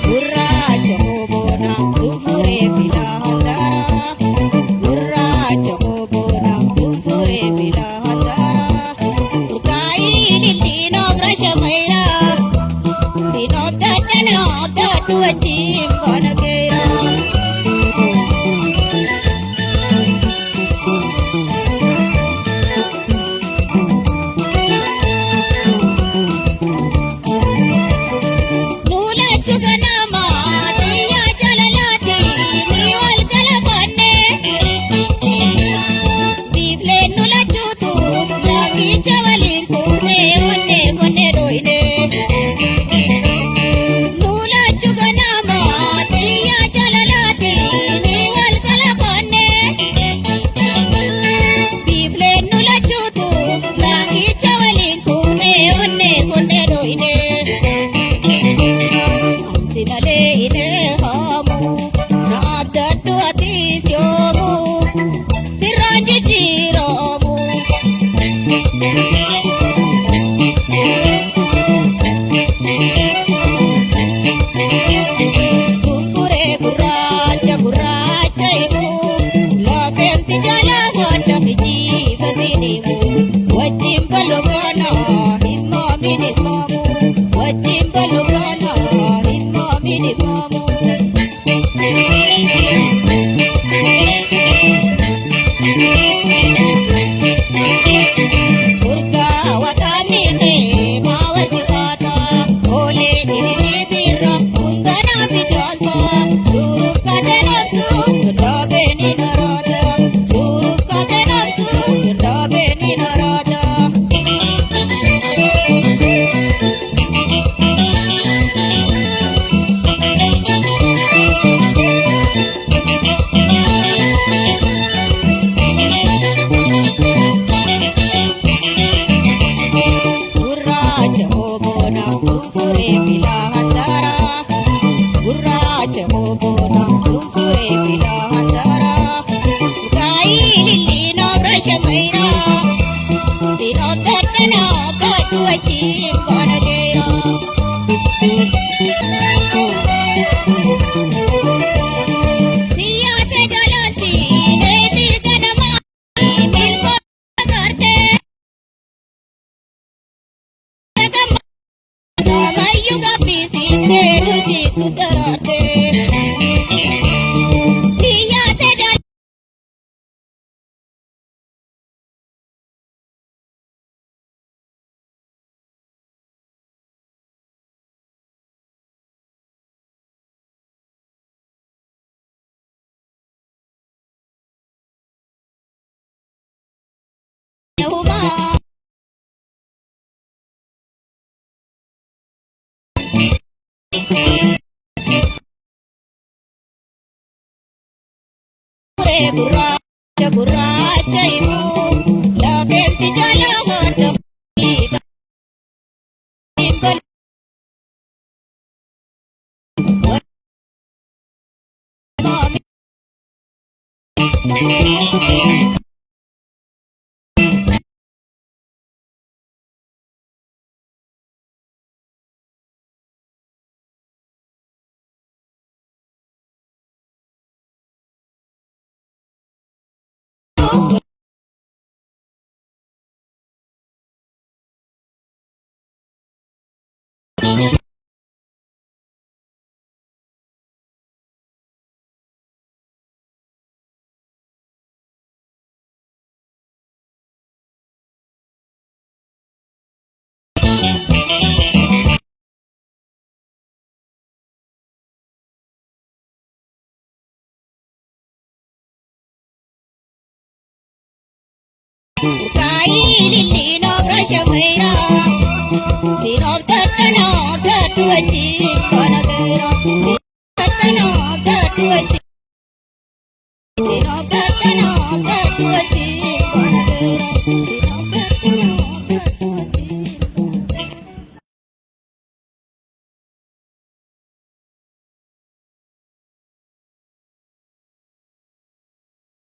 Gurraacha boboona gurguree filaa handaara. Gurraacha boboona gurguree filaa handaara. Urkaayii lilliin obra shamayra. Sinoob dadhanaa abdaadhu wajjin baana geera. Nuulachu ganama xiyyaa jalalaati ni wal galafanne. Biifleen nulachuutu laakicha waliin kuunee onnee konnee dhoyne. Nuulachu ganama xiyyaa jalalaati ni wal galafanne. Biifleen nulachuutu laakicha waliin kuunee onnee konnee dhoyne. Ansi malee hin haamu na abdadhu atis yoomu sirraan jijjiiramu. Gurguree gurraacha gurraacha himu lafeensi jala wanta mijiifatiin himu wajjin bal'oomana hin moomin hin moomu wajjin bal'oomana hin moomin hin moomu. Urgaa wataanni maa wajji baata oolee hiriirii birra hundanaa bijaata duukaa deemtu dhaabee ni naraata duukaa deemtu dhaabee ni naraata. Gurraacha boboona gurguree filaa handaara. Gurraacha boboona gurguree filaa handaara. Gaayii lilliin obra shamayra. Sinoob darbanaa gaadhu wajjin baana geera. Siyaasa jalaatti eetii ganamaa milkoo agartee. Mayyuu gabbisiisee nuti daraarte. Siyaasa jalaatti. Gurraacha gurraacha himu lafeensi jala wanta Urkaayii lilliin obra shamayra. Sinoob dadhanaa abdaadhu wajjin baana geera.